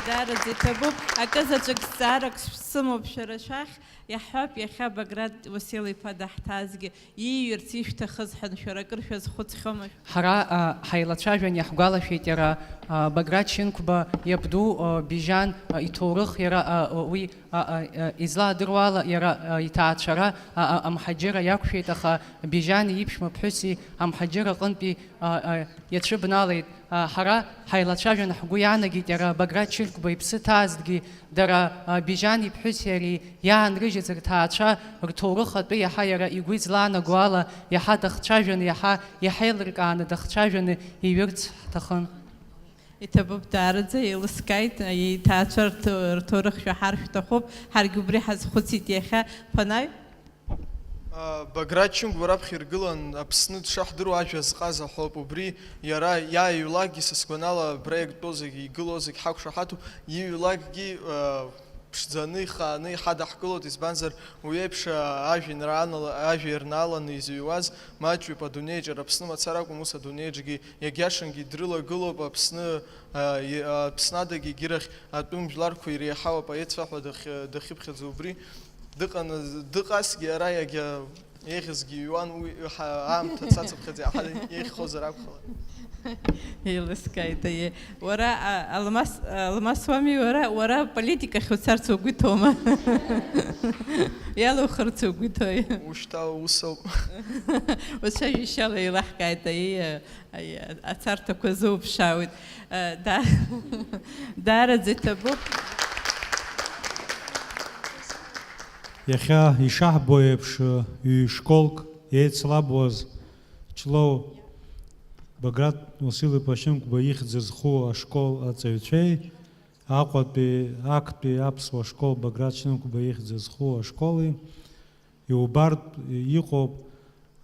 Даараӡа иҭабуп. Акы заҵәык зҵаарак сымоуп шәара шәахь. Иаҳҳәап, иахьа Баграт Уасил-иԥа даҳҭаазгьы, ииҩырц ишәҭахыз ҳәа шәара акыр шәазхәыцхьоума? Ҳара, а, ҳаилацәажәан иаҳгәалашәеит иара, а, Баграт Шьынқәба иабду, а, Бижьан, а, иҭоурых, иара, а, уи, а, а, а, излаадыруа ала, иара, а, иҭаацәара, а, а, амҳаџьырра иақәшәеит, аха Бижьани иԥшәма ԥҳәыси амҳаџьырра аҟынтәи, а, а, иацәыбналеит. А, ҳара ҳаилацәажәан, ҳгәы иаанагеит иара Баграт Шьынқәба иԥсы ҭаазҭгьы, дара, а, Бижьани иԥҳәыси иареи иаанрыжьыз рҭаацәа рҭоурых атәы иаҳа иара игәы излаанаго ала, иаҳа дахцәажәаны, иаҳа иҳаилыркааны дахцәажәаны иҩырц ҳҭахын. Иҭабуп, даараӡа еилыскааит, иҭаацәа рҭ-, рҭоурых шәаҳар шәҭахуп, ҳаргьы убри ҳазхәыцит иахьа. Ԥанаҩ? А, Баграт Шьынқәба раԥхьа иргылан, Аԥсны дшаҳдыруа ажәа зҟаз аҳәоуп. Убри иара иааиҩлакгьы, са сгәанала, абра иртәоу зегь, игылоу зегь ҳақәшаҳаҭуп. Иҩлакгьы, а, ԥшӡаны, ихааны иҳадаҳкылоит, избанзар, уи еиԥш, а, ажәеинраала-, ажәеинрааланы изыҩуаз маҷҩуп адунеиаҿ, ара Аԥсны мацара акәым, ус адунеиаҿгьы иагьашангьы дрылагылоуп, Аԥсны, а, и-, а, Аԥсны адагьы егьирахь атәым жәларқәа иреиҳау апоет цәаҳәа дахь-, дахьыԥхьаӡо убри дыҟаны, дыҟазҭгьы ара иагьа-, еиӷьызгьы иҩуан, уи ҳа-, аамҭа цацыԥхьаӡа иаҳа еиӷьхозар акәхалак. Еилыскааит, аиеи. Уара, а, Алмас, Алмас уами уара, уара политикахь уцарц угәы иҭоума? Иалухырц угәы иҭои? Ушьҭа усоуп. Уцәажәашьала еилаҳкааит, аиеи, а, аиеи, ацарҭақәа зуԥшаауеит. А, да-, даараӡа иҭабуп. Иахьа ишаҳбо еиԥш, ҩ-школк еицлабуаз Ҷлоу Баграт Уасил-иԥа Шьынқәба ихьӡ зху ашкол аҵаҩцәеи, Аҟәатәи актәи аԥсуа школ Баграт Шьынқәба ихьӡ зху ашколи, иубартә иҟоуп,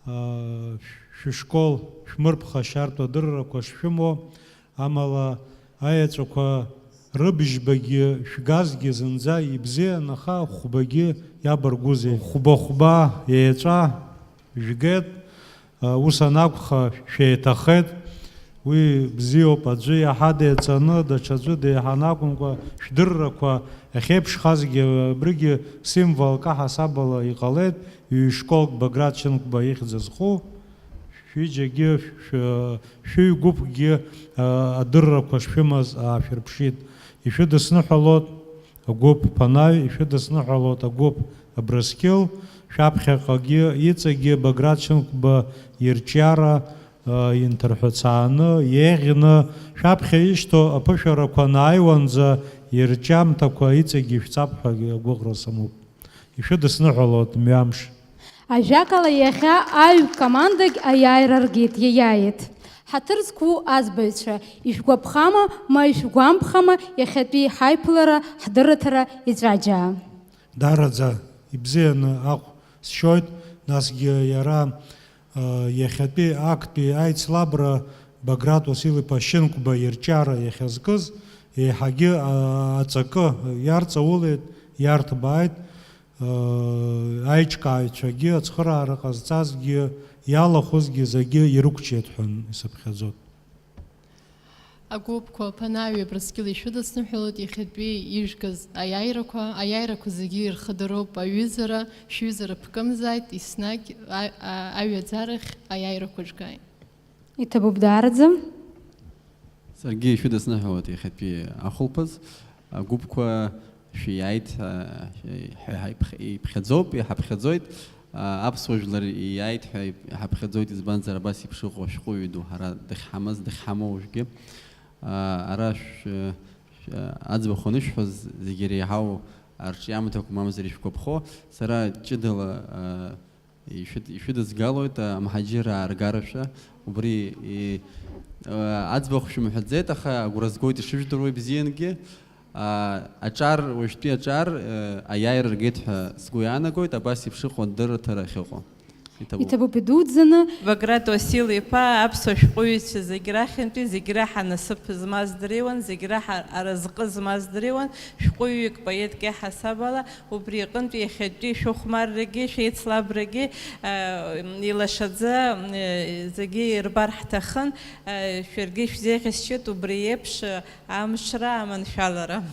аа, шәышкол шәмырԥха шьартә адыррақәа шшәымоу, амала аеҵәақәа рыбжьбагьы шәгазгьы зынӡа ибзиан, аха хәбагьы иабаргәузеи? Хәба-хәба еҵәа жәгеит, ус анакәха, шәеиҭахеит. Уи бзиоуп, аӡәы иаҳа деиҵаны, даҽаӡәы деиҳаны акәымкәа, шәдыррақәа ахьеиԥшхазгьы абригьы символк аҳасабала иҟалеит, ҩ-школк Баграт Шьынқәба ихьӡ зху, шәҩыџьагьы, шә-, шәыҩ-гәыԥкгьы, а, адыррақәа шшәымаз аашәырԥшит. Ишәыдысныҳәалоит агәыԥ Ԥанаҩ, ишәыдысныҳәалоит агәыԥ Абрыскьыл, шәаԥхьаҟагьы иҵегьы Баграт Шьынқәба ирҿиара, а, инҭырҳәацааны, еиӷьны, шәаԥхьа ишьҭоу аԥышәарақәа анааиуанӡа ирҿиамҭақәа иҵегьы ишәҵап ҳәагьы агәыӷра сымоуп. Ишәыдысныҳәалоит мҩамш. Ажәакала, иахьа аҩ командагь аиааира ргеит, иаиааит. Ҳаҭыр зқәу аӡбаҩцәа, ишәгәаԥхама, ма ишәгәамԥхама иахьатәи ҳаиԥылара, ҳдырраҭара еҵәаџьаа? Даараӡа ибзианы ахә сшьоит, насгьы иара, а, иахьатәи актәи аицлабра Баграт Уасил-иԥа Шьынқәба ирҿиара иахьазкыз еиҳагьы, а, аҵакы иарҵаулеит, иарҭбааит, а, аиҿкааҩцәагьы, ацхыраара ҟазҵазгьы, иалахәызгьы зегьы ирықәҿиеит ҳәа исыԥхьаӡоит. Агәыԥқәа Ԥанаҩи Абрыскьыли шәыдысныҳәалоит иахьатәи ижәгаз аиааирақәа. Аиааирақәа зегьы ирхыдароуп аҩызара, шәҩызара ԥкымзааит, еснагь а-, а-, аҩаӡарахь аиааирақәа жәгааит. Иҭабуп даараӡа. Саргьы ишәыдысныҳәалоит иахьатәи ахәылԥаз. Агәыԥқәа шәиааит, а, ҳәа ҳаиԥх-, иԥхьаӡоуп, иҳаԥхьаӡоит. А, аԥсуа жәлар ииааит ҳәа ип-, иҳаԥхьаӡоит, избанзар, абас еиԥш ыҟоу ашәҟәыҩҩы ду ҳара дахьҳамаз, дахьҳамоу уажәгьы. А, ара шә-, шә-, аӡбахә анышәҳәоз зегьы иреиҳау арҿиамҭақәа мамзар ишәгәаԥхо, сара ҷыдала, а, ишәыд-, ишәыдызгалоит, а, амҳаџьыраа ргарашәа. Убри, и, а, аӡбахә шәымҳәаӡеит, аха агәра згоит ишыжәдыруа ибзиангьы. А, аҿар, уажәтәи аҿар, э, аиааира ргеит ҳәа сгәы иаанагоит, абас еиԥш ыҟоу адырраҭара ахьыҟоу. Иҭабуп. Иҭабуп идуӡӡаны. Баграт Уасил-иԥа аԥсуа шәҟәыҩҩцәа зегь рахьынтәи, зегь раҳа насыԥ змаз дреиуан, зегь раҳа аразҟы змаз дреиуан, шәҟәыҩҩык, поетк иаҳасаб ала, убри аҟынтәи иахьатәи шәыхәмаррагьы, шәеицлабрагьы, э, илашаӡа, э, зегьы ирбар ҳҭахын, э, шәаргьы шәзеиӷьасшьоит убри еиԥш, э, амшра, аманшәалара.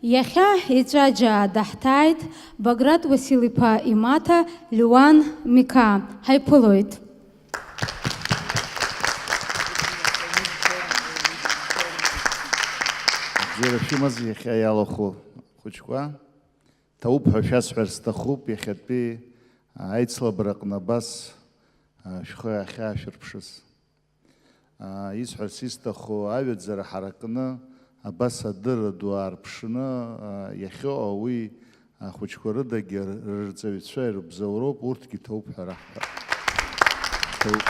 Иахьа еҵәаџьаа даҳҭааит Баграт Уасил-иԥа имаҭа Леуан Миқа. Ҳаиԥылоит. Бзиара шәымаз иахьа иалахәу ахәыҷқәа. Ҭабуп ҳәа шәасҳәар сҭахуп, иахьатәи аицлабраҟны абас, а, шәхы ахьаашәырԥшыз. Аа, исҳәарц исҭаху, аҩаӡара ҳаракны, абас адырра ду аарԥшны, аа, иахьыҟоу уи ахәыҷқәа рыдагьы рырҵаҩцәа ирыбзоуроуп, урҭгьы ҭоуп ҳәа раҳҳәап. Ҭоуп.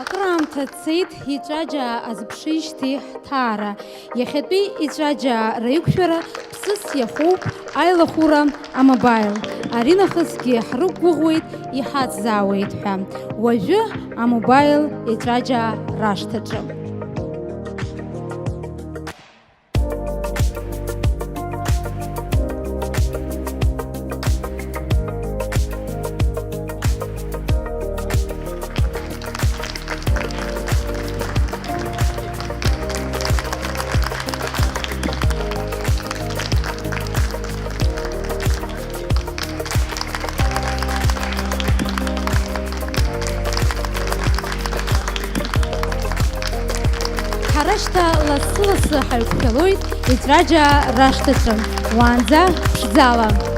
Акыраамҭа цеит, еҵәаџьаа азыԥшижьҭеи ҳҭаара. Иахьатәи еҵәаџьаа раиқәшәара ԥсыс иахоуп аилахәыра А-Мобаил. Аринахысгьы ҳрықәгәыӷуеит, иҳацзаауеит ҳәа. Уажәы А-Мобаил еҵәаџьаа рашҭаҿы. Лассы ҳаҩцәгьалоит Еҵәаџьаа рашҭаҿы, уаанӡа ԥшӡала.